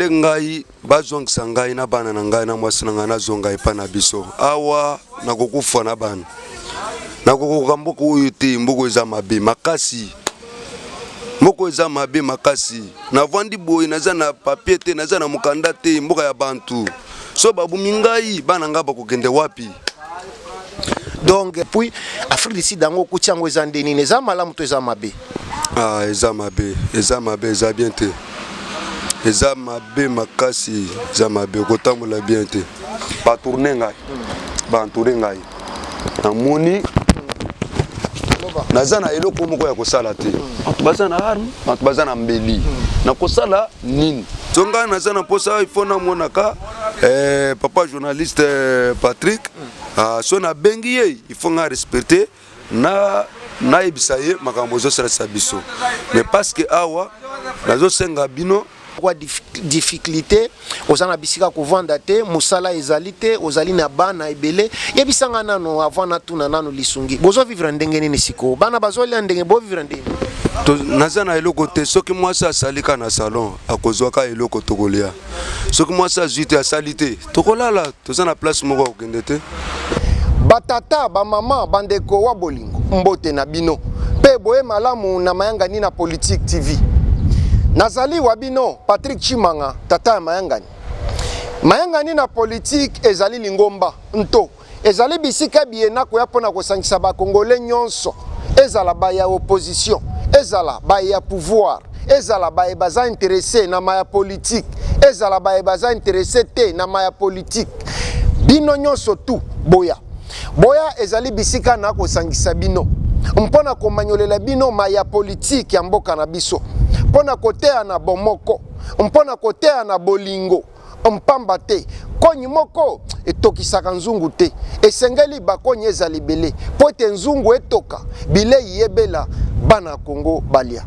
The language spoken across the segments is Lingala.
Demande ngai bazongisa ngai na bana na ngai na mwasi na ngai, nazonga epai na biso. Awa nakokufa na bana, nakokoka mboka oyo te. Mboka eza mabe makasi, mboka eza mabe makasi. Navandi boye, naza na papier te, naza na mokanda te. Mboka ya bantu, so babumi ngai, bana ngai bakokende wapi? Donc puis Afrique du Sud yango okuti yango eza nde nini? Eza malamu to eza mabe? Ah, eza mabe, eza mabe, eza bien te, eza mabe makasi, eza mabe, kotambola bien te. Batourne ngai, baentoure ngai, namoni naza na eloko moko ya kosala te. Bato baza na arme, bato baza na mbeli, nakosala nini? So ngai naza na mposa, il faut namonaka papa journaliste Patrick. So nabengi ye, il faut ngai respecte na nayebisa ye makambo ezosalisa biso, mais parce que awa nazosenga bino. Kwa difficulté, oza na bisika kovanda te, mosala ezali te, ozali na bana ebele. Yebisanga nano, avant natuna nano lisungi, bozovivre ndenge nini sikoyo? Bana bazolia ndenge, bovivre ndenge? Naza na eloko te. Soki mwasi asali ka na salon, akozwaka eloko, tokolia. Soki mwasi azwi te, asali te, tokolala. Toza na place moko ya kokende te. Batata, bamama, bandeko wa bolingo, mbote na bino mpe boye malamu na Mayangani na Politique TV. Nazali wa bino Patrick Chimanga, tata ya Mayangani. Mayangani na Politique ezali lingomba nto ezali bisika biye nakoya mpo na kosangisa bakongole nyonso, ezala baya opposition, ezala baya pouvoir, ezala baye baza intéressé na maya politique, ezala baye baza intéressé te na maya politique. Bino nyonso tu boya, boya, ezali bisika na kosangisa bino mpo na komanyolela bino maya politike ya mboka na biso, mpo na koteya na bomoko, mpo na koteya na bolingo. Mpamba te konyi moko etokisaka nzungu te, esengeli bakonyi ezala ebele mpo ete nzungu etoka, bilei ebela, bana ya Kongo balia.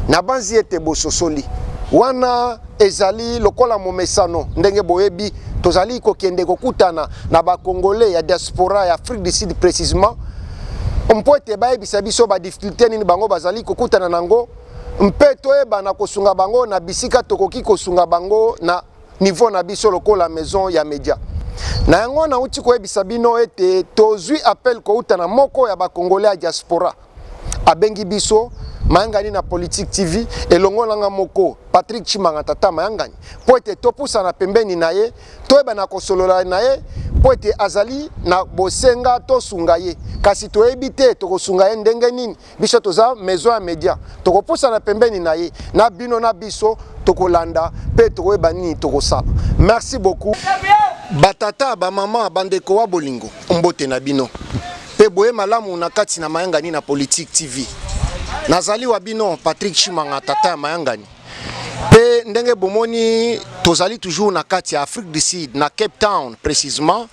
Nabanzi ete bososoli wana. Ezali lokola momesano, ndenge boyebi, tozali kokende kokutana na bakongole ya diaspora ya Afrique du Sud précisément, mpo ete bayebisa biso badifficulté nini bango bazali kokutana nango, mpe toyeba na kosunga bango na bisika tokoki kosunga bango na niveau na biso lokola maison ya media. Na yango nauti koyebisa bino ete tozwi appel kouta na moko ya bakongole ya diaspora, abengi biso Mayangani na Politique TV elongo nanga moko Patrick Chimanga, tata Mayangani, mpo ete topusana pembeni na ye, toyeba na kosolola na ye, mpo ete azali na bosenga tosunga ye, kasi toyebi te tokosunga ye ndenge nini. Biso toza maison ya media, tokopusana pembeni na ye, na bino na biso tokolanda mpe tokoyeba nini tokosala. Merci beaucoup. Batata, bamama, bandeko wa bolingo, mbote na bino mpe boye malamu na kati na Mayangani na Politique TV. Nazali wa bino Patrick Chimanga, tata ya Mayangani. Mpe ndenge bomoni, tozali toujours na kati ya Afrique du Sud, na Cape Town précisément,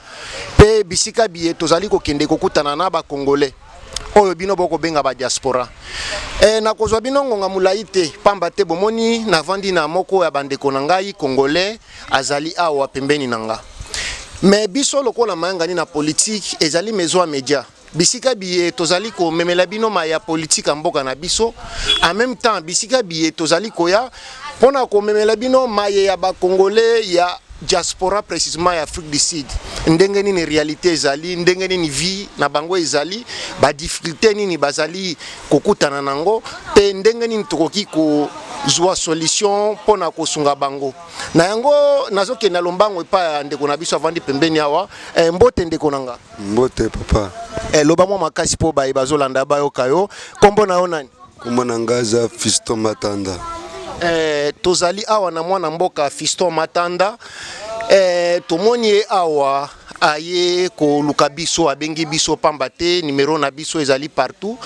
mpe bisika biye tozali kokende kokutana na bakongolais oyo bino bokobenga ba diaspora. Nakozwa bino ngonga molai te, pamba te bomoni navandi na moko ya bandeko na ngai congolais, azali awa pembeni na nga. Mais biso lokola Mayangani na Politique ezali maison ya media, bisika biye tozali komemela bino maya politique ya mboka na biso, en même temps bisika biye tozali koya mpona komemela bino maye ya bakongolais ya diaspora, précisément ya Afrique du Sud, ndenge nini réalité ezali, ndenge nini vie na bango ezali, badifficulté nini bazali kokutana nango, mpe ndenge nini tokoki kozwa solution mpona kosunga bango. Na yango nazokende na lombango epai ya ndeko na biso avandi pembeni awa. Mbote ndeko na nga. Mbote papa. Loba mwa makasi mpo baye bazolanda bayoka yo. Nkombo na yo nani? Kombo na ngai eza Fiston Matanda. Tozali awa na mwana mboka Fiston Matanda. Tomoni ye awa aye koluka biso, abengi biso pamba te numero na biso ezali partout.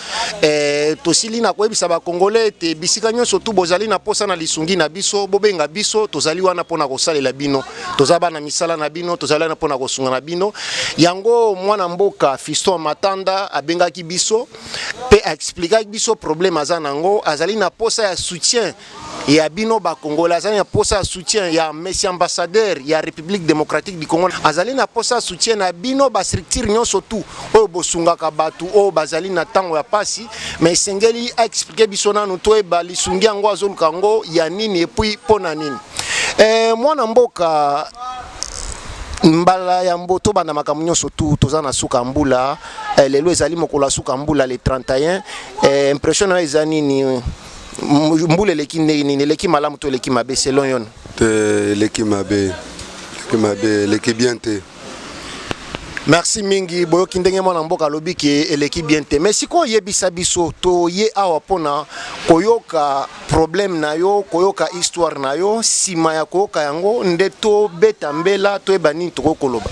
Tosili na koyebisa bakongole ete bisika nyonso tu bozali na posa na lisungi na biso, bobenga biso, tozali wana mpona kosalela bino. Toza bana misala na bino, tozali wana mpona kosunga na bino. Yango mwana mboka Fiston Matanda abengaki biso mpe aexplikaki biso problème aza nango. Azali na posa ya soutien ya bino bakongole, azali na posa ya soutien ya monsieur ambassadeur ya République démocratique du Congo, azali na posa ya soutien na bino bastructure nyonso tu oyo bosungaka bato oyo bazali na ntango ya pasi. Mais esengeli aexplike biso nanu, toyeba lisungi yango azoluka yango ya nini, et puis mpo na nini. Mwana mboka, mbala ya mbo tobanda makambo nyonso tu, toza na suka mbula. Lelo ezali mokolo ya suka mbula, le 31. Impression na yo eza nini? Mbula eleki ndenge nini? Eleki malamu to eleki mabe selon yo? Te, eleki mabe, eleki mabe, eleki bien te. Merci mingi. Boyoki ndenge mwana mboka alobi ke eleki bien te. Mais sikoyo oyebisa biso, toye awa mpona koyoka problème na yo, koyoka histoire na yo. Nsima ya koyoka yango nde tobeta mbela, toyeba nini tokoki koloba.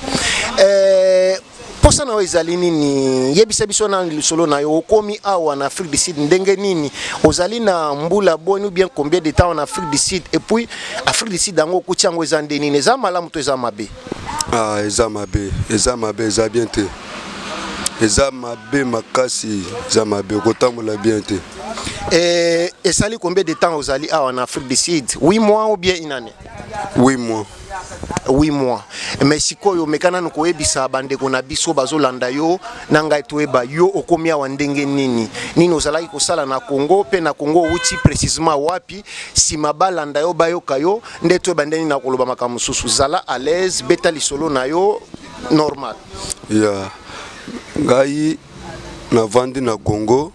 Posa na yo ezali nini? Yebisa biso na lisolo na yo. Okomi awa na Afrique du Sud ndenge nini? Ozali na mbula boni ou bien combien de temps en Afrique du Sud? Et puis Afrique du Sud yango okuti yango eza nde nini? Eza malamu to eza mabe? Ah, eza mabe, eza mabe, eza bien te, eza mabe makasi, eza mabe, kotambola bien te. Esali combien de temps ozali awa na Afrique du Sud? 8 mois ou bien une année? 8 mois. 8 mois. Mais sikoyo meka nanu koyebisa bandeko na biso bazolanda yo na ngai, toyeba yo okomi awa ndenge nini, nini ozalaki kosala na Congo, mpe na Congo outi précisement wapi. Nsima balanda yo, bayoka yo nde toyeba ndenge nini na koloba makambo mosusu. Zala à l'aise, beta lisolo na yo normal. Ya ngai, navandi na Congo,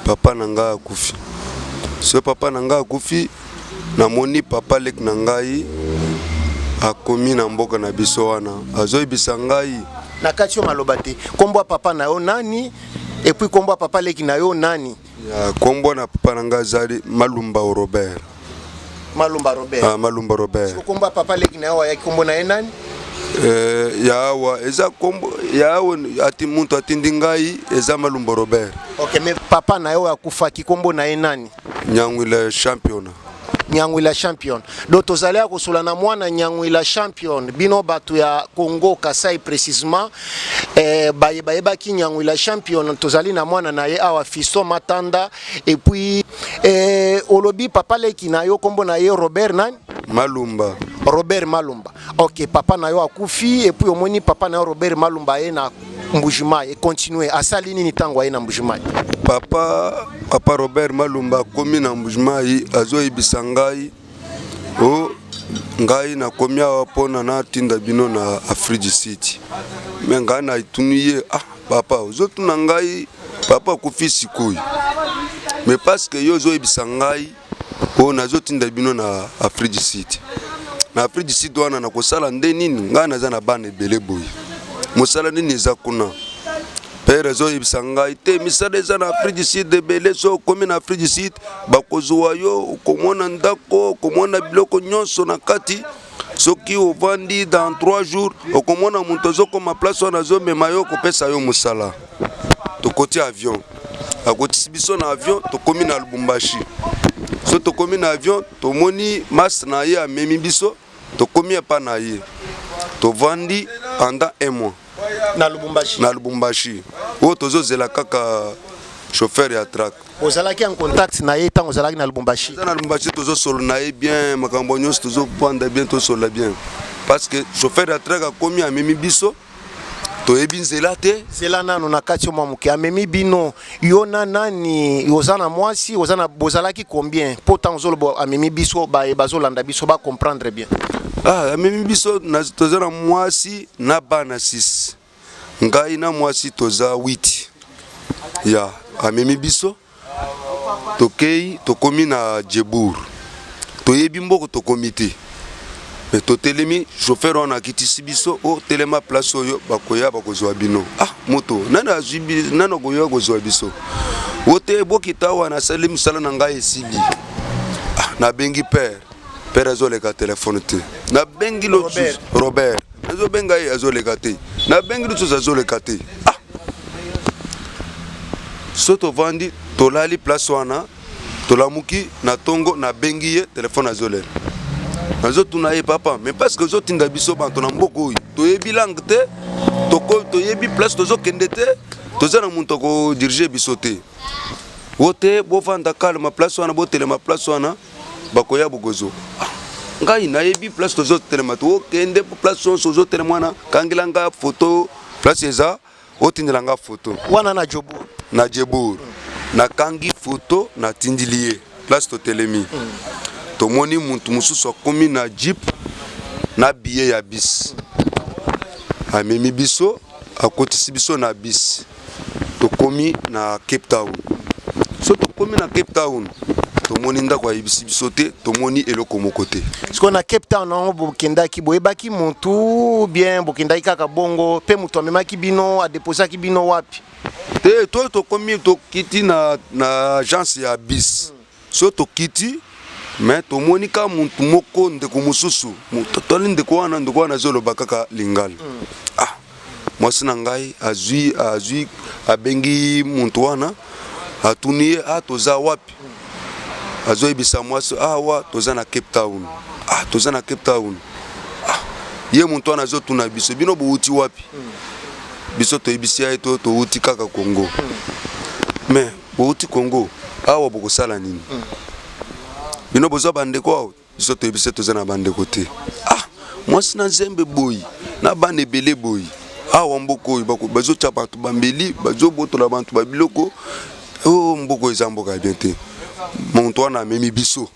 papa na ngai akufi. So papa na ngai akufi, namoni papa leki na ngai akomi na mboka na biso wana, azoyebisa ngai. Na kati yo maloba te. Nkombo ya papa na yo nani? Et puis nkombo ya papa leki na yo nani? Ya nkombo na papa na ngai azali Malumba Robert. Malumba Robert. Ah, Malumba Robert. Nkombo ya papa leki na yo ayaki, nkombo na ye nani? Ya awa eza kombo ya awa ati muntu atindi ngai eza Malumba Robert. Ok, mais papa na yo akufaki, nkombo na ye nani? Nyangwila Champion. Nyangwila Champion. Donc tozali ya kosola na mwana Nyangwila Champion. Bino bato ya Congo, Kasai précisement, baye bayebaki Nyangwila Champion, tozali na mwana na ye awa, Fiston Matanda. Et puis olobi papa leki na yo, nkombo na ye Robert nani? Malumba. Robert Malumba. Ok, papa na yo akufi, et puis omoni papa na yo Robert Malumba aye na Mbujimai. Econtinue, asali nini ntango aye na Mbujimai? Papa Robert Malumba akomi na Mbujimai, azoyebisa ngai o ngai nakomi awa mpona natinda bino na Afrique du Sud. Mais ngai natuni ye: ah papa, ozotuna ngai, papa akufi sikoyo, mais parce que yo ozoyebisa ngai oyo nazotinda bino na Afrique du Sud, na Afrique du Sud wana nakosala nde nini? Ngai naza na bana ebele boye, mosala nini eza kuna? Père azoyebisa ngai te, misala eza na Afrique du Sud ebele. So okomi na Afrique du Sud, bakozwa yo, okomona ndako, okomona biloko nyonso na kati. Soki ovandi, dans 3 jours okomona moto azokoma place wana, azomema yo, kopesa yo mosala. Tokoti avion, akotisi biso na avion, tokomi na Lubumbashi. So tokomi na avion, tomoni mas na ye, amemi biso, tokomi epa na ye, tovandi pendant un mois. Na Lubumbashi? Na Lubumbashi, oyo tozozela kaka chauffeur ya truck. Ozalaki en contact na ye ntango ozalaki na Lubumbashi? Eza na Lubumbashi, tozosolola na ye bien, makambo nyonso tozovanda bien, tosolola bien, parce que chauffeur ya truck akomi, amemi biso, toyebi nzela te. Zela nano na kati yo mwa moke. Amemi bino, yo na nani? Oza na mwasi? Oza na, bozalaki combien? Mpo ntango ozoloba amemi biso, baye bazolanda biso bacomprendre bien. Ah, amemi biso, toza na mwasi na bana 6, ngai na mwasi toza 8. Ya amemi biso, tokei, tokomi na Joburg, toyebi mboka tokomi te, mais totelemi, chauffeur wana akitisi biso: o telema place oyo, bakoya bakozwa bino. Ah, moto nani azwi nani akoya kozwa biso? O te, bokita awa, nasali mosala na ngai esili. Ah, nabengi père, père azoleka telefone te. Nabengi losusu Robert, nazobenga ye, azoleka te. Nabengi lisusu, azoleka te. Ah, so tovandi, tolali place wana, tolamuki na ntongo, nabengi ye telefone, azolela. Nazotuna ye: papa, mais parce que ozotinda biso bato na mboka oyo, toyebi langue te, toyebi place tozokende te, toza na moto akodiriger biso te. O te, bovanda calme place wana, botelema place wana, bakoya bokozwa. Ah, ngai nayebi place tozotelema te. Okende place nyonso ozotelema wana, kangela nga foto place eza, otindela nga foto. Wana na Joburg? Na Joburg. Nakangi foto, natindili ye place totelemi. Tomoni mutu mosusu akomi na jeep na billet ya bus, amemi biso, akotisi biso na bus, tokomi na Cape Town. So tokomi na Cape Town, tomoni ndako ayebisi biso te, tomoni eloko moko te. Sikoyo na Cape Town yango bokendaki, boyebaki motu bien, bokendaki kaka bongo mpe moto amemaki bino, adeposaki bino wapi? Te, to tokomi, tokiti na agence ya bus. So tokiti, mais tomoni ka mutu moko, ndeko mosusu. Totali ndeko wana, ndeko wana azoloba kaka lingala. Ah, mwasi na ngai azwi, abengi muntu wana, atuni ye: "Ah, toza wapi?" Azoyebisa mwasi: "Awa toza na Cape Town." "Ah, toza na Cape Town." Ah, ye muntu wana azotuna biso: "Bino bowuti wapi?" Biso toyebisi ye to towuti kaka Congo. "Mais bowuti Congo, awa bokosala nini? Bino bozwa bandeko awa?" Biso toyebisi toza na bandeko te. "Ah, mwasi na nzembe boyi na bana ebele boyi, awa mboka oyo bazotya bato bambeli, bazobotola bato babiloko o mboka oyo eza mboka ya bien te." Moto wana amemi biso,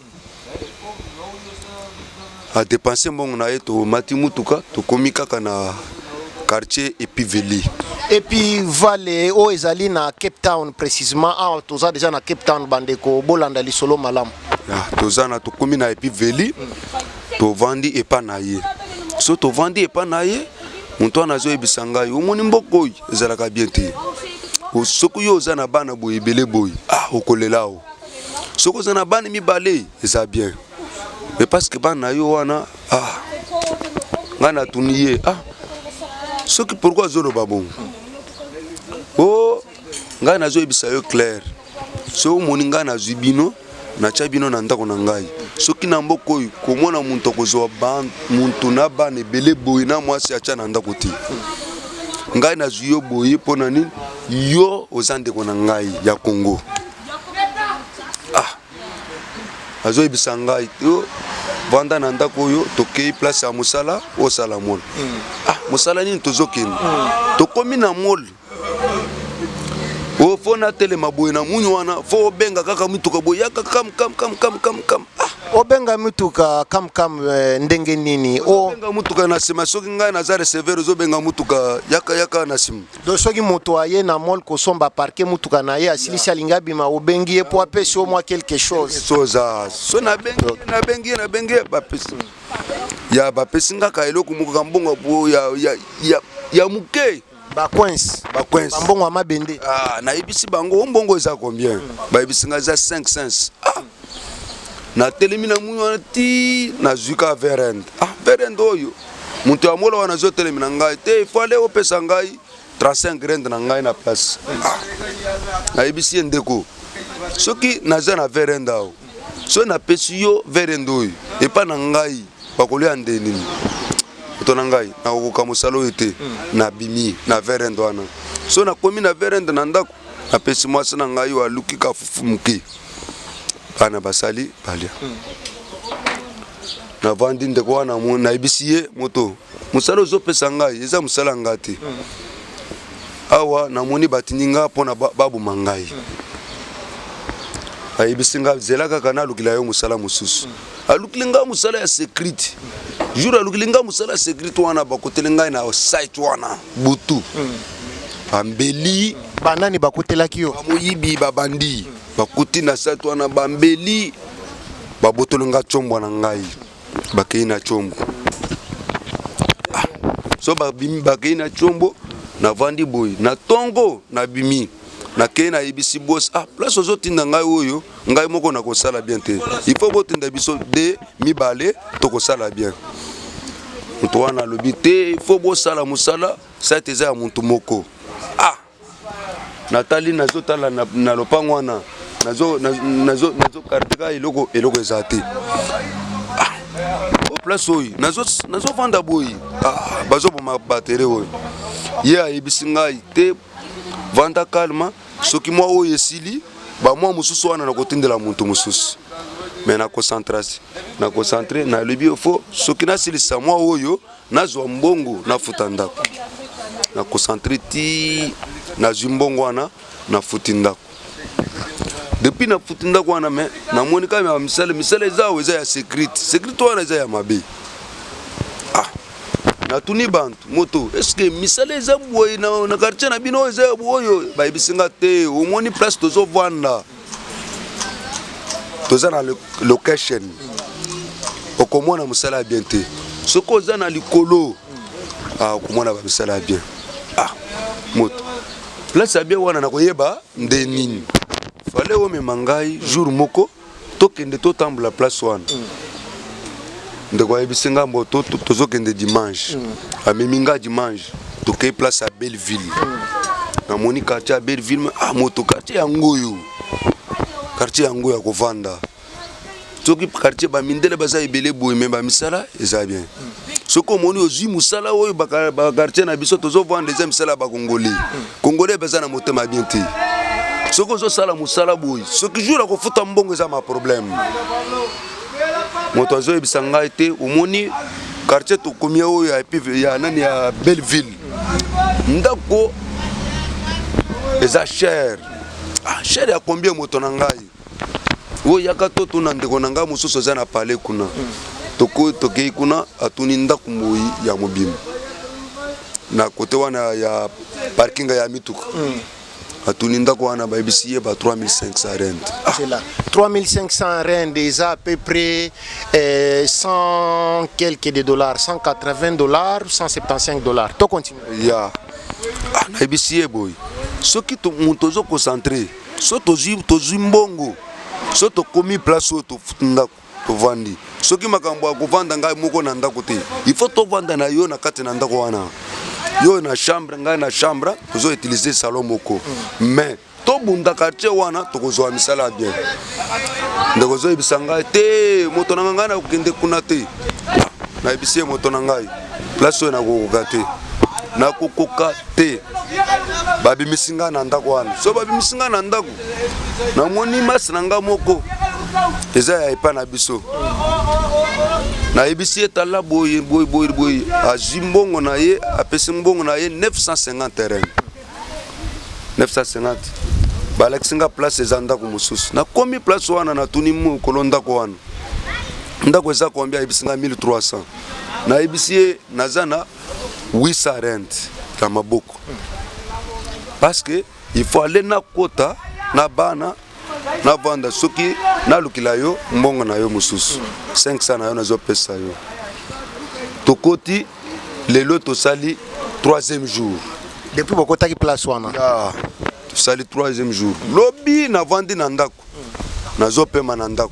adepense mbongo na ye, tomati mutuka, tokomi kaka na quartier Epiveli. Et puis vale oyo ezali na Cape Town précisément. Awa toza déjà na Cape Town. Bandeko, bolanda lisolo malamu. Ya, toza na, tokomi na Epiveli, tovandi epa na ye. So tovandi epa na ye, moto wana azoyebisa ngai: "Omoni mboka oyo ezalaka bien te. Soki yo oza na bana boye ebele boye, ah, okolela o. Soki oza na bana mibale, eza bien, mais parce que bana na yo wana." Ah, ngai natuni ye: "Ah, soki pourquoi azoloba bongo?" "O ngai nazoyebisa yo clair, soki omoni ngai nazwi bino, natya bino na ndako na ngai, soki na mboka oyo komona moto akozwa moto na bana ebele boye na mwasi atya na ndako te. Ngai nazwi yo boye mpo na nini? Yo oza ndeko na ngai ya Congo." Ah, azoyebisa ngai: "Yo vanda na ndako oyo, tokei place ya mosala, osala mall." Ah, mosala nini? Tozokende, tokomi na mall o, fo natelema boye na munyu wana, fo obenga kaka mituka boye, yaka, kam kam kam kam kam kam. Ah, Obenga mituka kam kam, ndenge nini o? Obenga mutuka na nsima. Soki ngai naza receveur, ozobenga mutuka: "Yaka, yaka na nsima." Donc soki moto aye na mall kosomba, parke mutuka na ye, asilisi, alingi abima, obengi ye mpo apesi yo mwa quelque chose. So oza so, nabengi ye, nabengi ye, nabengi ye, bapesi ya, bapesi ngaka eloko moko ka mbongo bo ya moke. Bacoins. Bacoins. Bambongo ya mabende. Ah, nayebisi bango: "O mbongo eza combien?" Bayebisi nga eza 5 cents. Ah, natelemi na muni wana ti nazwi ka 20 rand. Ah, 20 rand oyo, moto ya mall wana azotelemi na ngai te, ifale opesa ngai 35 rand na ngai na place. Ah, nayebisi ye: "Ndeko, soki naza na 20 rand awa, soki napesi yo 20 rand oyo, epa na ngai bakolia nde nini? Moto na ngai, nakokoka mosala oyo te." Nabimi na 20 rand wana. So nakomi na 20 rand na ndako, napesi mwasi na ngai oyo, aluki ka fufu moke, bana basali balia. Navandi, ndeko wana nayebisi ye: "Moto, mosala ozopesa ngai eza mosala nga te. Awa namoni batindi nga mpona baboma ngai." Ayebisi nga: "Zela kaka, nalukila yo mosala mosusu." Alukili nga mosala ya sécurité. Jour alukili nga mosala ya sécurité wana, bakoteli ngai na site wana butu, bambeli. Banani bakotelaki yo? Bamoyibi, babandi, bakuti na site wana bambeli, babotoli nga tsombwa na ngai, bakei na tshombo. Ah, so babimi, bakei na tshombo. Navandi boye na ntongo, nabimi, nakei, nayebisi boss: "Ah, place ozotinda ngai oyo, ngai moko nakosala bien te, il faut botinda biso de mibale, tokosala bien." Moto wana alobi: "Te, il faut bosala mosala, site eza ya motu moko." Ah, natali, nazotala na lopango wana, nazokarteka eloko, eloko eza te. Ah, o place oyo nazovanda boye, ah, bazoboma batere oyo. Ye ayebisi ngai: "Te, vanda calme, soki mwa oyo esili, bamwa mosusu wana nakotindela moto mosusu." Mais na concentration, na concentre, nalobi fo soki nasilisa mwa oyo, nazwa mbongo, nafuta ndako. Na concentre ti nazwi mbongo wana, nafuti ndako. Depuis nafuti ndako wana, me namoni kaka ya misala, misala eza awa, eza ya sécurité. Sécurité wana eza ya mabe. Ah, natuni bantu moto: est-ce misala eza boye na quartier na bino? Oyo eza oyo bayebisi nga te. Omoni place tozovanda, toza na location, okomona mosala ya bien te. Soki oza na likolo, ah, okomona bamisala ya bien. Ah, moto, place ya bien wana nakoyeba nde nini? Fale omema ngai jour moko, tokende totambola place wana. Ndeko ayebisi nga mbo tozokende dimanche. Amemi nga dimanche, tokei place ya Belleville. Namoni quartier ya Belleville. Ah, moto, quartier yango oyo, quartier yango ya kovanda. Soki quartier bamindele baza ebele boye, me bamisala eza bien. Soki omoni ozwi mosala oyo, baquartier na biso tozovanda eza misala ya bakongolais. Congolais baza na motema bien te. Soki ozosala mosala boye, soki jour akofuta mbongo, eza ma problème. Moto azoyebisa ngai te: omoni quartier tokomi oyo ya ya nani, ya Belleville, ndako eza cher. Ah, cher ya combien? Moto na ngai oyo yaka totuna ndeko na ngai mosusu aza na palais kuna. Tokei kuna, atuni ndako moi ya mobimba na kote wana ya parking ya mituka. Atuni ndako wana, bayebisi ye ba 3500 rand. Ah. C'est là 3500 rand, eza à peu près 100 quelques de dollars, 180 dollars, 175 dollars. To continue. Ya, ah, nayebisi ye boye: soki moto ozo concentre, so tozwi mbongo, so tokomi place oyo, tofuti ndako, tovandi. Soki makambo ya kovanda ngai moko na ndako te, il faut tovanda na yo na kati na ndako wana, yo na chambre, ngai na chambre, tozoutiliser salon moko. Mais tobunda quartier wana, tokozwa misala ya bien. Ndeko ozoyebisa ngai te: moto na ngai, nakokende kuna te. Nayebisi ye: moto na ngai, place oyo nakokoka te, nakokoka te. Babimisi ngai na ndako wana. So babimisi ngai na ndako, namoni masi na ngai moko eza ya epai na biso. Nayebisi ye: tala boye, boye, boye, boye. Azwi mbongo na ye, apesi mbongo na ye 950 rand, 950. Balakisi nga place eza ndako mosusu. Nakomi place wana, natuni mokolo ndako wana: ndako eza combien? Ayebisi nga 1300. Nayebisi ye: naza na 800 rand ya maboko, parce que il faut aller nakota na bana navanda. Soki nalukila yo mbongo na yo mosusu 500 na yo, nazopesa yo. Tokoti lelo, tosali troisième jour. Depuis bokotaki place wana? Ya, tosali troisième jour. Lobi navandi na ndako, nazopema na ndako,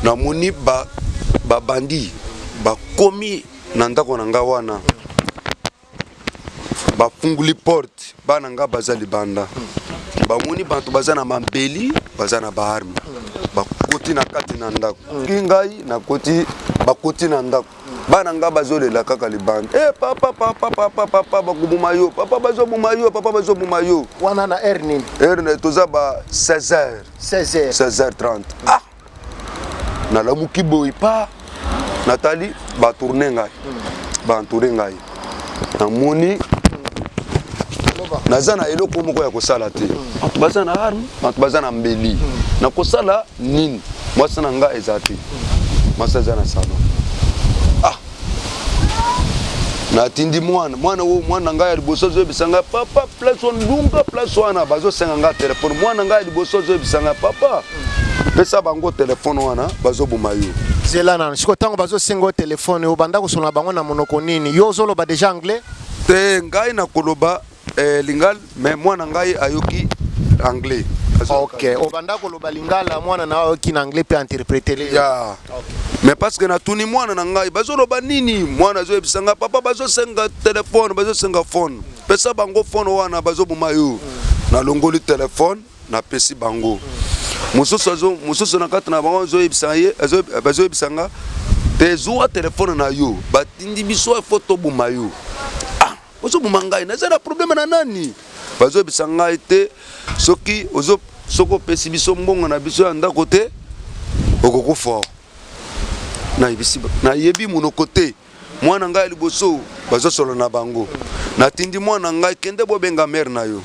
namoni babandi bakomi na ndako na nga wana, bafunguli porte. Bana nga baza libanda, bamoni bato baza na mambeli, baza na baarmes, bakoti na kati na ndako. Ki ngai nakoti, bakoti na ndako, bana nga bazolela kaka libanda: e papa, papa, papa, papa, bakoboma yo, papa, bazoboma yo, papa, bazoboma yo. Wana na heure nini? Heure toza ba 16 heures. 16 heures. 16h30. Ah, nalamuki boye pa, natali batourne ngai, baentoure ngai. Namoni naza na eloko moko ya kosala te. Bato baza na arme, bato baza na mbeli, nakosala nini? Mwasi na ngai eza te, mwasi aza na salon. Ah, natindi mwana, mwana oyo, mwana na ngai ya liboso azoyebisa ngai: papa, place wana, ndunga place wana, bazosenga ngai telefone. Mwana ngai ya liboso azoyebisa ngai: papa, pesa bango telefone wana, bazoboma yo. Zela nano. Sikoyo ntango bazosenga yo telefone, obanda kosolola bango na monoko nini? Yo ozoloba déjà anglais? Te, ngai nakoloba lingala, mais mwana ngai ayoki anglais. Ok, obanda koloba lingala, mwana na yo ayoki na anglais mpe interpréter. Ya, mais parce que natuni mwana na ngai: bazoloba nini? Mwana azoyebisa ngai: papa, bazosenga telefone, bazosenga phone, pesa bango phone wana, bazoboma yo. Nalongoli telefone, napesi bango. Mosusu mosusu na kati na bango azoyebisa ye, bazoyebisa nga te: zuwa telefone na yo, batindi biso, faut toboma yo. Ah, ozoboma ngai, naza na problème na nani? Bazoyebisa ngai te: soki ozo, soki opesi biso mbongo na biso ya ndako te, okokufa. Nayebisi, nayebi monoko te. Mwana ngai ya liboso bazosolola na bango. Natindi mwana ngai: kende bobenga mère na yo.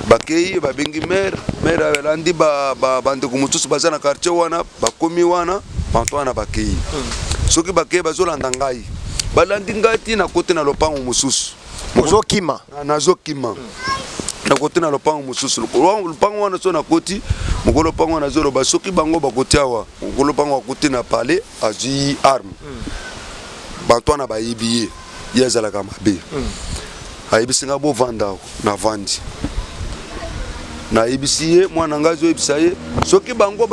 Bakei, babengi maire. Maire alandi bandeko mosusu baza na quartier wana. Bakomi wana, banto wana bakei. Soki bakei, bazolanda ngai, balandi ngai ti nakoti na lopango mosusu. Ozokima? Nazokima, nakoti na lopango mosusu. Lopango wana, so nakoti, mokolo lopango wana azoloba: soki bango bakoti awa, mokolo lopango akoti na palais, azwi arme, bato wana bayebi ye, ye azalaka mabe. Ayebisi nga: bovanda awa. Navandi, nayebisi ye mwana ngai, azoyebisa ye: soki bango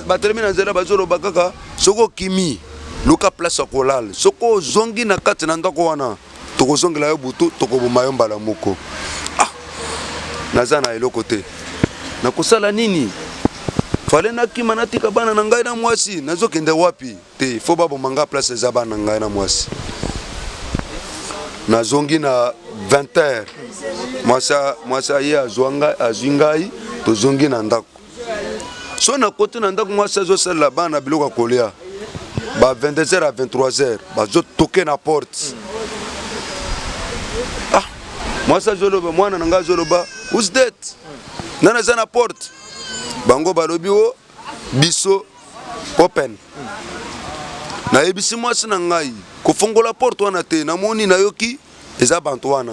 batelemi na nzela, bazoloba kaka, soki okimi, luka place ya kolala. Soki ozongi na kati na ndako wana, tokozongela yo butu, tokoboma yo mbala moko. Ah, naza na eloko te, nakosala nini? Fale nakima, natika bana na ngai na mwasi, nazokende wapi? Te, fo baboma nga, place eza bana na ngai na mwasi. Nazongi na 20 heures, mwasi aye, azwa ngai, azwi ngai, tozongi na ndako. So nakoti na ndako, mwasi azosalela bana biloko ya kolia. Ba 22 heures à 23 heures, bazotoke na porte. Ah, mwasi azoloba, mwana na ngai azoloba: "Who's that? Nani aza na porte?" Bango balobi: o biso, open. Nayebisi mwasi na ngai kofongola porte wana te, namoni, nayoki eza banto wana.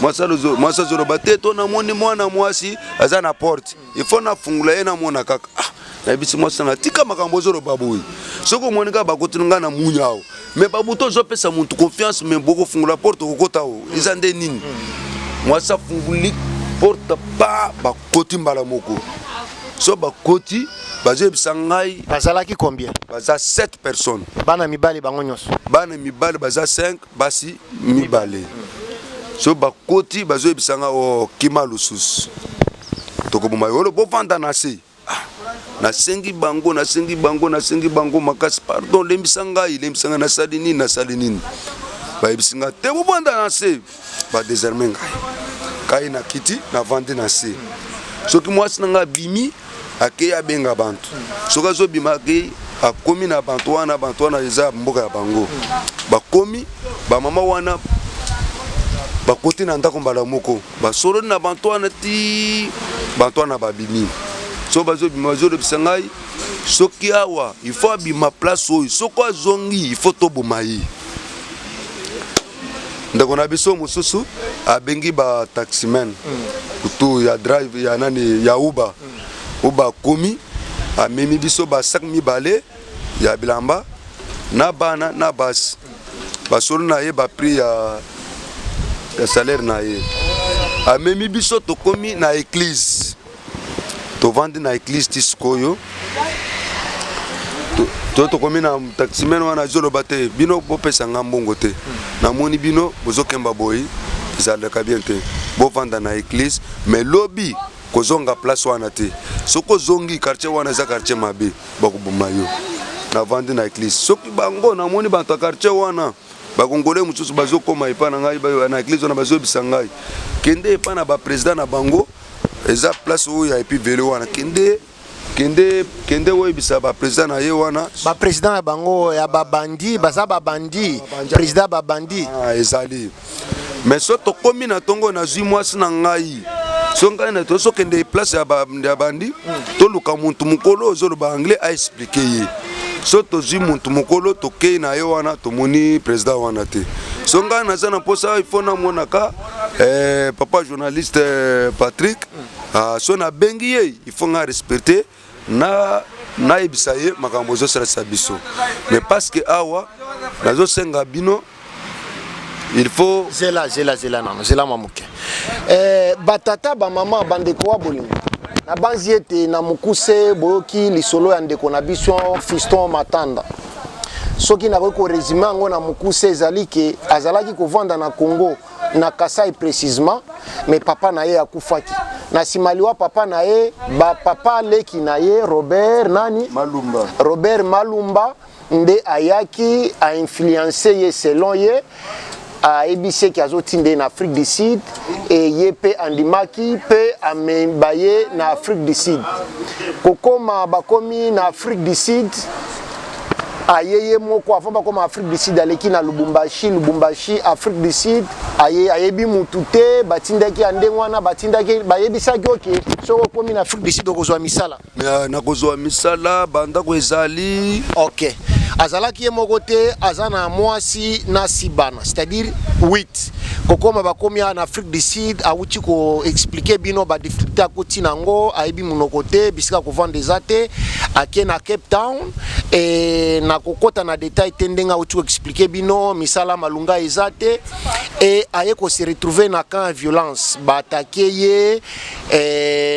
Mwasi azoloba: te, to namoni mwana mwasi aza na porte, il faut nafungola ye, namona kaka. Ah, nayebisi mwasi na ngai: tika makambo ozoloba boye. Soki omoni kaka bakotini ngai na munya awa, mais babutu ozopesa motu confiance, mais bokofungola porte, okokota o eza nde nini? Mwasi afunguli porte pa, bakoti mbala moko. So bakoti, bazoyebisa ngai. Bazalaki combien? Baza 7 personnes. Bana mibali bango nyonso? Bana mibali baza 5, basi mibale. So bakoti, bazoyebisa nga: o kima lisusu, tokoboma yo, olo bovanda na se. Ah, nasengi bango, nasengi bango, nasengi bango makasi: pardon, lembisa ngai, lembisa ngai, nasali nini, nasali nini? Bayebisi ngai: te, bovanda na se. Badésarmer ngai kai na kiti, navandi na se. Soki mwasi na ngai abimi, akei, abenga bantu. Soki azobima, akei, akomi na bantu wana. Bantu wana eza mboka ya bango. Bakomi, bamama wana bakoti na ndako mbala moko, basololi na bantu wana ti bantu wana babimi. So bazobima, bazolobisa ngai: soki awa, il faut abima place oyo, soki azongi, il faut toboma ye. Ndeko na biso mosusu abengi bataximen kutu ya drive ya nani, ya Uber. Uber akomi, amemi biso basac mibale ya bilamba na bana na basi. Basolo na ye baprix ya salaire na ye, amemi biso, tokomi na église, tovandi na église ti sikoyo. To tokomi na taximen wana, azoloba: te, bino bopesa nga mbongo te, namoni bino bozokemba boye, ezalaka bien te, bovanda na église, mais lobi kozonga place wana te. Soki ozongi quartier wana, eza quartier mabe, bakoboma yo. Navandi na église. Soki bango, namoni bato ya quartier wana, bakongole mosusu bazokóma epai na ngai na église wana, bazoyebisa ngai: kende epai na baprésident na bango, eza place oyo ya epi vele wana, kende, kende, kende oyebisa baprésident na ye wana. Baprésident na bango ya babandi, baza babandi, président babandi. Ah, ezali. Mais so tokomi na ntongo, nazwi mwasi na ngai, so ngai na tozokende place ya bandi, toluka muntu mokolo ozoloba anglais, aexpliquer ye. So tozwi muntu mokolo, tokei na ye wana, tomoni président wana te. So ngai naza na mposa, il faut namonaka papa journaliste Patrick. Ah, so nabengi ye, il faut ngai respecter na nayebisa ye makambo ezosalisa biso. Mais parce que awa nazosenga bino, il faut Zela, zela, zela nano, zela mwa moke. Batata, bamama, bandeko wa bolingo, nabanzi ete na mokuse boyoki lisolo ya ndeko na biso Fiston Matanda. Soki nakoki korésumer yango na mokuse, ezali ke azalaki kovanda na Congo, na Kasai précisement, mais papa na ye akufaki. Na nsima liwa papa na ye, bapapa leki na ye Robert nani? Malumba. Robert Malumba nde ayaki ainfluencer ye. Selon ye, ayebisi eke azotinda ye na Afrique du Sud, e ye mpe andimaki mpe ameba ye na Afrique du Sud. Kokoma bakomi na Afrique du Sud, Aye ye moko avant bakoma Afrique du Sud, aleki na Lubumbashi, Lubumbashi Afrique du Sud. Aye, ayebi mutu te, batindaki ya ndenge wana, batindaki, bayebisaki oke soki okomi na Afrique du Sud okozwa misala. Nakozwa misala, bandako ezali. Ok, azalaki ye moko te, aza na mwasi na six bana, c'est-à-dire 8. Kokoma bakomi awa na Afrique du Sud, awuti koexpliquer bino badifficulté akoti nango. Ayebi monoko te, bisika kovanda eza te. Ake na Cape Town e, na kokɔta na détail te, ndenge awuti koexpliquer bino, misala malunga eza te. E aye kose retrouver na camp ya violence, baattaquer ye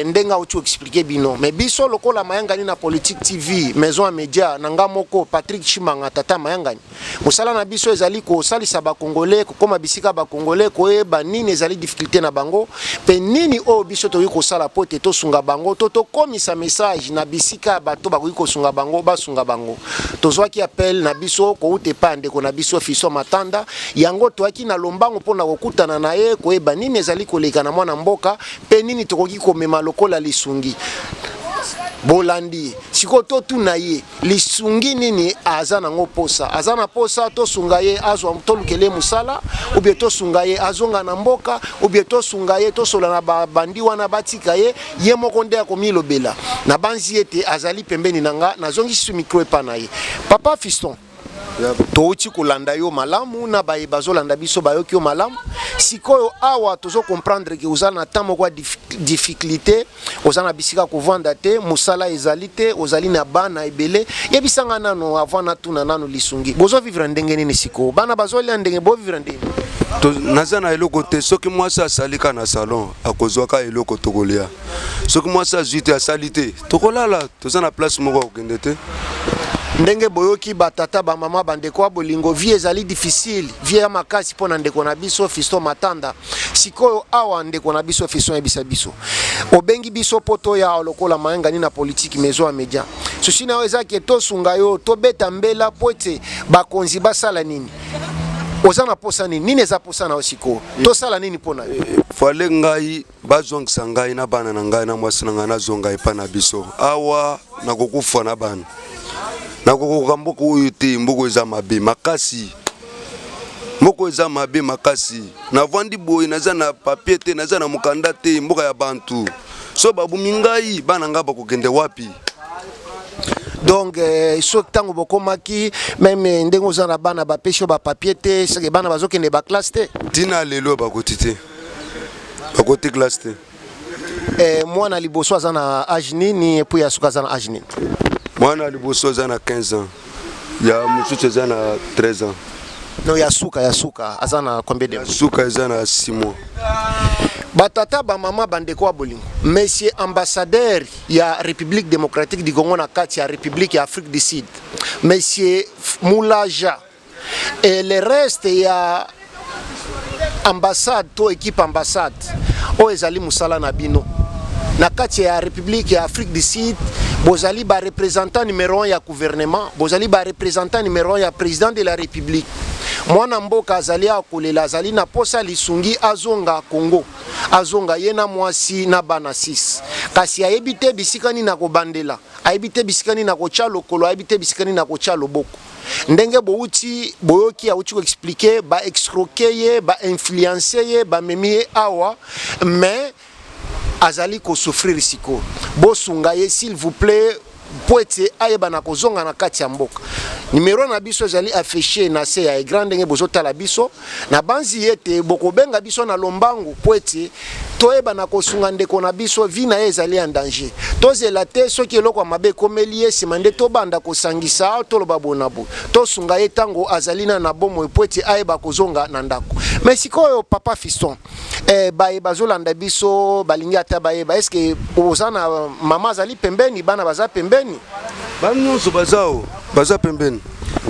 ndenge awuti koexpliquer bino. Mais biso lokola Mayangani na Politique TV, maison ya média na nga moko Patrick Chimanga, tata Mayangani, mosala na biso ezali kosalisa Bakongole kokóma bisika Bakongole, koyeba nini ezali difficulté na bango mpe nini oyo biso tokoki kosala po ete tosunga bango, to tokomisa message na bisika ya bato bakoki kosunga bango, basunga bango. Tozwaki appel na biso kouta epai ya ndeko na biso Fiston Matanda. Yango toyaki na lombango mpona kokutana na ye, koyeba nini ezali koleka na mwana mboka mpe nini tokoki komema lokola lisungi. Bolandi ye sikoyo, totuna ye lisungi nini aza nango posa. Aza na posa tosunga ye azwa, tolukela ye mosala, ou bien tosunga ye azonga na mboka, ou bien tosunga ye tosola na babandi wana batika ye. Ye moko nde akomilobela. Nabanzi ete azali pembeni na nga, nazongisi micro epa na ye. Papa Fiston, touti kolanda yo malamu, na baye bazolanda biso bayoki yo malamu. Sikoyo awa tozocomprendre ke oza na temps moko ya difficulté, oza na bisika kovanda te, mosala ezali te, ozali na bana ebele. Yebisanga nano, avant natuna nano lisungi, bozovivre ndenge nini sikoyo? Bana bazolia ndenge, bovivre ndenge? Naza na eloko te. Soki mwasi asali ka na salon, akozwaka eloko, tokolia. Soki mwasi azwi te, asali te, tokolala. Toza na place moko ya kokende te. Ndenge boyoki, batata, bamama, bandeko ya bolingo, vie ezali difficile, vie ya makasi mpo na ndeko na biso Fiston Matanda. Sikoyo awa ndeko na biso Fiston, yebisa biso, obengi biso mpo toya lokola Mayangani na Politike, maison ya média. Souci na yo eza ke tosunga yo, tobeta mbela mpo ete bakonzi basala nini? Oza na posa nini? Nini eza posa na yo sikoyo? Tosala nini mpo na yo? Fale ngai bazongisa ngai na bana na ngai na mwasi na ngai, nazonga epai na biso. Awa nakokufa na bana, nakokoka mboka oyo te. Mboka eza mabe makasi, mboka eza mabe makasi. Navandi boye, naza na papier te, naza na mokanda te. Mboka ya bantu, so babumi ngai, bana ngai bakokende wapi? Donc soki ntango bokomaki, même ndenge oza na bana, bapesi yo bapapier te, soki bana bazokende baclasse te? Ntina lelo bakoti te, bakoti classe te. Mwana liboso aza na age nini, et puis ya suka aza na age nini? Mwana liboso aza na 15 ans, ya mosusu eza na 13 ans. No, ya suka, ya suka aza na combien de Ya suka eza na 6 mois. Batata, bamama, bandeko ya bolingo, monsieur ambassadeur ya République démocratique du Congo na kati ya République ya Afrique du Sud, monsieur Moulaja, et le reste ya ambassade to équipe ambassade oyo ezali mosala na bino na kati ya République ya Afrique du Sud, bozali bareprésentant numéro 1 ya gouvernement, bozali bareprésentant numéro 1 ya président de la République. Mwana mboka azali akolela, azali na posa lisungi, azonga Congo, azonga ye na mwasi na bana 6, kasi ayebi te bisika nini akobandela, ayebi te bisika nini akotya lokolo, ayebi te bisika nini akotya loboko. Ndenge bouti boyoki, awuti koexpliquer, baescroquer ye, bainfluencer ye, bamemi ye awa, mais azali kosouffrir sikoyo. Bosunga ye, s'il vous plaît, mpo ete ayeba na kozonga na kati ya mboka. Numero na biso ezali affiché na se ya écran. Ndenge bozotala biso, na banzi ete bokobenga biso na lombangu mpo ete toyeba na kosunga ndeko na biso. Vie na ye ezali en danger. Tozela te soki eloko ya mabe ekomeli ye, nsima nde tobanda kosangisa, toloba boye na boye. Tosunga ye ntango azali na bomoi mpo ete ayeba kozonga na ndako. Mais sikoyo, papa Fiston, baye bazolanda biso balingi ata bayeba, est-ce oza na mama azali pembeni, bana baza pembeni? Bana nyonso baza o, baza pembeni.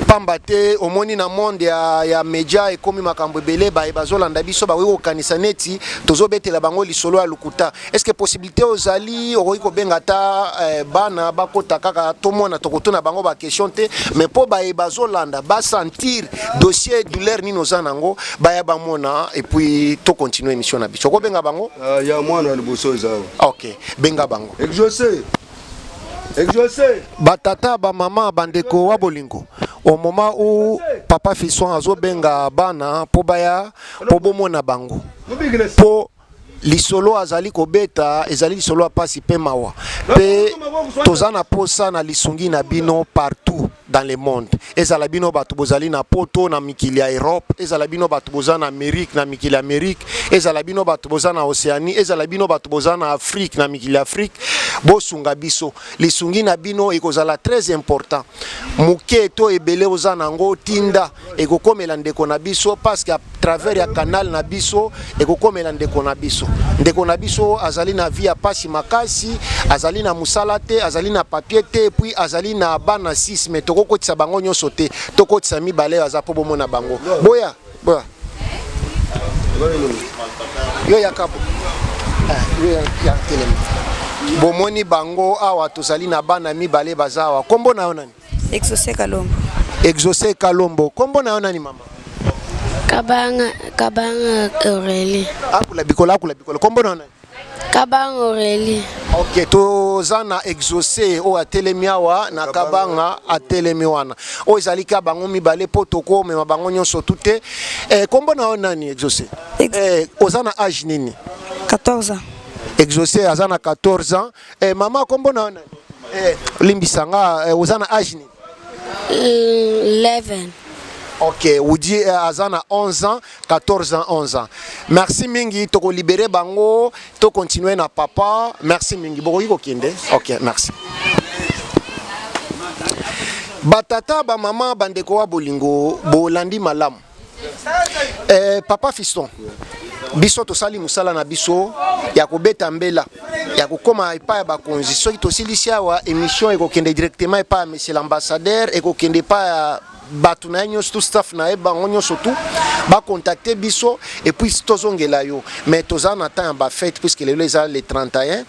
Pamba te omoni, na monde ya média ekomi makambo ebele. Baye bazolanda biso bakoki kokanisa neti tozobetela bango lisolo ya lokuta. Est ce que possibilité ozali, okoki kobenga ata bana bakota kaka, tomona, tokotuna bango baquestion te, mais mpo baye bazolanda basentir dossier, douleur nini oza nango, baya bamona, et puis tocontinue émission na biso. Okobenga bango? Ya mwana ya liboso eza awa. Ok, benga bango. Exaucé, Exaucé. Batata, bamama, bandeko wa bolingo, Au moment où papa Fiston azobenga bana mpo baya mpo bomona bango, mpo lisolo azali kobeta ezali lisolo ya pasi mpe mawa, mpe toza na posa na lisungi na bino partout dans le monde. Ezala bino bato bozali na Poto, na mikili ya Europe, ezala bino bato boza na Amérique, na mikili ya Amérique, ezala bino bato boza na Océanie, ezala bino bato boza na Afrique, na mikili ya Afrique, bosunga biso. Lisungi na bino ekozala très important. Moke to ebele oza nango, tinda, ekokomela ndeko na biso, parce que à travers ya canal na biso ekokomela ndeko na biso. Ndeko na biso azali na vie ya pasi makasi, azali na mosala te, azali na papier te, puis azali na bana 6, mais tokokotisa bango nyonso te, tokotisa mibale oyo aza mpo bomona bango. Boya, boya, yo yaka bo. Ah, yo ya telema. Bomoni bango awa, tozali na bana mibale baza awa. Kombo na yo nani? Exaucé Kalombo. Exaucé Kalombo. Kombo na yo nani, mama? Kabanga, Kabanga Aurélie. Akula bikolo, akula bikolo. Kombo na yo nani? Kabanga Aurélie. Ok, toza na Exaucé oyo atelemi awa, na Kabanga atelemi wana. Oyo ezali ka bango mibale mpo tokomema bango nyonso tu te. Kombo na yo nani, Exaucé? Oza na age nini? 14 ans. Exaucé aza na 14 ans. Mama, kombo na yo nani? Limbisa nga, oza na age nini? 11. Ok, Woody aza na 11 ans, 14 ans, 11 ans. Merci mingi, tokolibérer bango, tocontinue na papa. Merci mingi, bokoki kokende. Ok, merci. Batata, bamama, bandeko wa bolingo, bolandi malamu. Papa Fiston, biso tosali mosala na biso ya kobeta mbela, ya kokóma epai ya bakonzi. Soki tosilisi awa émission, ekokende directement epai ya monsieur l'ambassadeur, ekokende epai ya bato na ye nyonso, tu staff na ye, bango nyonso tu bacontacte biso et puis tozongela yo. Mais toza na temps ya bafête, puisque lelo eza le 31.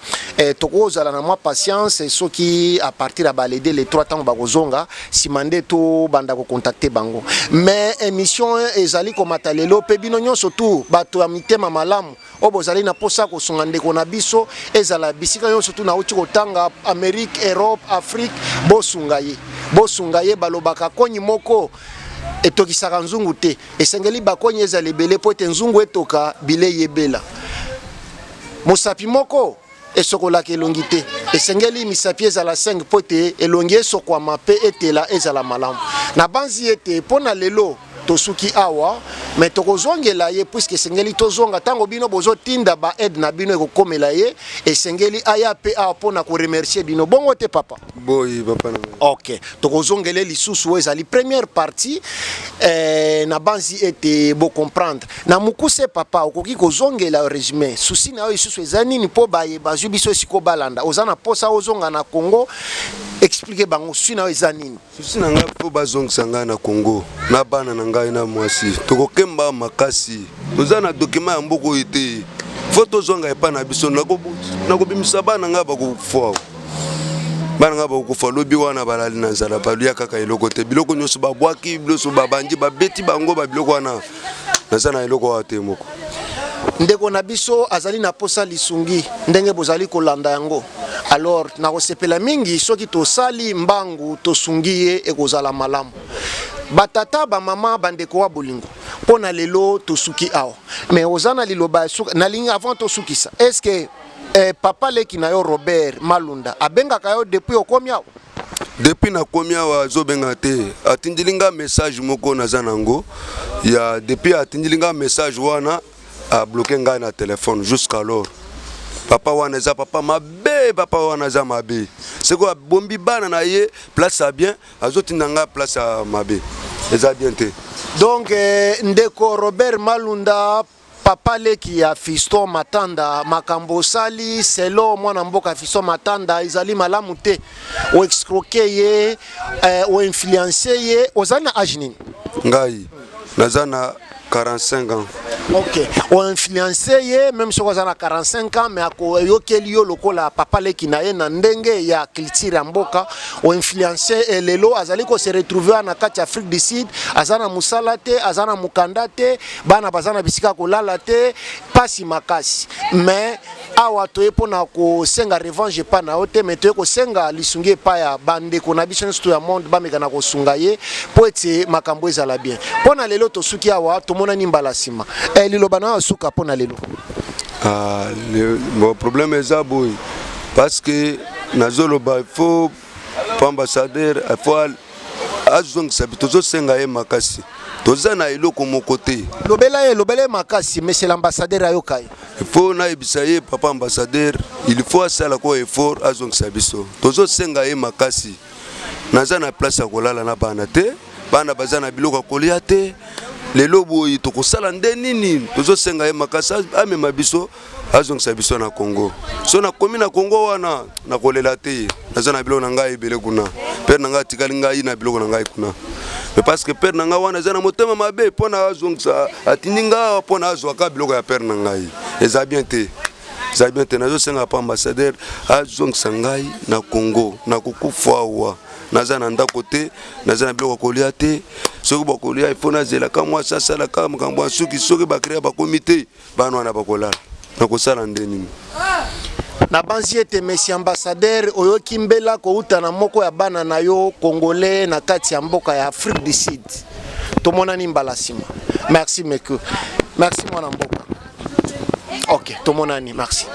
Tokozala na mwa patience, soki à partir ya balede le 3, ntango bakozonga nsima, nde tobanda kocontacte bango. Mais émission ezali komata lelo, mpe bino nyonso tu bato ya mitema malamu oyo bozali na mposa kosunga ndeko na biso, ezala bisika nyonso tu nauti kotanga, Amérique, Europe, Afrique, bosunga ye, bosunga ye. Balobaka konyi moko etokisaka nzungu te, esengeli bakonyi ezala ebele mpo ete nzungu etoka bilei ebela. Mosapi moko esokolaka elongi te, esengeli misapi ezala 5 mpo ete elongi esokwama mpe etela ezala malamu. Nabanzi ete mpo na lelo tosuki awa, me tokozongela ye, puisque esengeli tozonga. Ntango bino bozotinda baaide na bino ekokomela ye, esengeli aya mpe awa mpo na koremercier bino. Bongo te, papa? Boyi, papa na ngai. Ok, tokozongela lisusu. Oyo ezali première partie. Nabanzi ete bocomprendre na mokuse. Papa, okoki kozongela résumé? Souci na yo lisusu eza nini, mpo baye bazwi biso siko balanda? Oza na posa ozonga na Congo, explique bango souci na yo eza nini. Souci na ngai, mpo bazongisa ngai na Congo na bana na ngai na mwasi. Tokokemba makasi, toza na document ya mboka oyo te, faut tozonga epai na biso. Nakobimisa bana ngai, bakokufa. Bana ngai bakokufa lobi wana, balali na nzala, balia kaka eloko te, biloko nyonso babwaki, nyonso babandi babeti bango babiloko wana. Naza na eloko awa te moko. Ndeko na biso azali na posa lisungi ndenge bozali kolanda yango. Alors nakosepela mingi soki tosali mbangu, tosungi ye, ekozala malamu. Batata, bamama, bandeko wa bolingo, mpo na lelo tosuki awa. Mais oza na liloba ya suka? Nalingi avant tosukisa, est ce que papa leki na yo Robert Malunda abengaka yo depuis okomi awa? Depuis nakomi awa, azobenga te. Atindili nga message moko, naza nango ya depuis atindili nga message wana, abloquer ngai na telefone jusqu'alors. Papa wana eza papa mabe, papa wana aza mabe. Sikoyo abombi bana na ye place ya bien, azotinda ngai place ya mabe, eza bien te. Donc ndeko Robert Malunda, papa leki ya Fiston Matanda, makambo osali selo mwana mboka Fiston Matanda ezali malamu te. Oescroquer ye, oinfluencer ye. Ozali na age nini? Ngai naza na 45 ans. Ok, oinfluencer ye, même soki aza na 45 ans, mais akoyokeli yo lokola papa leki na ye na ndenge ya culture ya mboka. Oinfluencer, lelo azali kose retrouver na kati ya Afrique du Sud, aza na mosala te, aza na mokanda te, bana baza na bisika kolala te, pasi makasi. Mais Awa toye mpo na kosenga revanche epai na yo te, mais toye kosenga lisungi epai ya bandeko na biso nyonso ya monde bameka na kosunga ye mpo ete makambo ezala bien. Mpo na lelo tosuki awa, tomonani mbala nsima. Liloba na yo ya suka mpo na lelo? Ah, bon, problème eza boye, parce que nazoloba, il faut po ambassadeur, il faut azongisa. Tozosenga ye makasi, toza na eloko moko te. Lobela ye, lobela ye makasi, monsieur l'ambassadeur ayoka ye. Il faut nayebisa ye, papa ambassadeur, il faut asala ko effort, azongisa biso. Tozosenga ye makasi. Naza na place ya kolala na bana te, bana baza na biloko ya kolia te. Lelo boye tokosala nde nini? Tozosenga ye makasi, amema biso, azongisa biso na Congo. So nakomi na Congo wana, nakolela te. Naza na biloko na ngai ebele kuna. Père na ngai atikali ngai na biloko na ngai kuna, mais parce que père na ngai wana eza na motema mabe mpo na azongisa, atindi ngai mpo na azwaka biloko ya père na ngai. Eza bien te, eza bien te. Nazosenga pa ambassadeur azongisa ngai na Congo. Nakokufa awa, naza na ndako te, naza na biloko ya kolia te. Soki bakolia, ifo nazelaka mwasi asalaka makambo ya suki. Soki bakrea bakomi te, bana wana bakolala, nakosala nde nini? Nabanzi ete monsieur ambassadeur oyoki mbela kouta na moko ya bana na yo congolais na kati ya mboka ya Afrique du Sud. Tomonani mbala nsima. Merci meke, merci mwana mboka. Ok, tomonani, merci.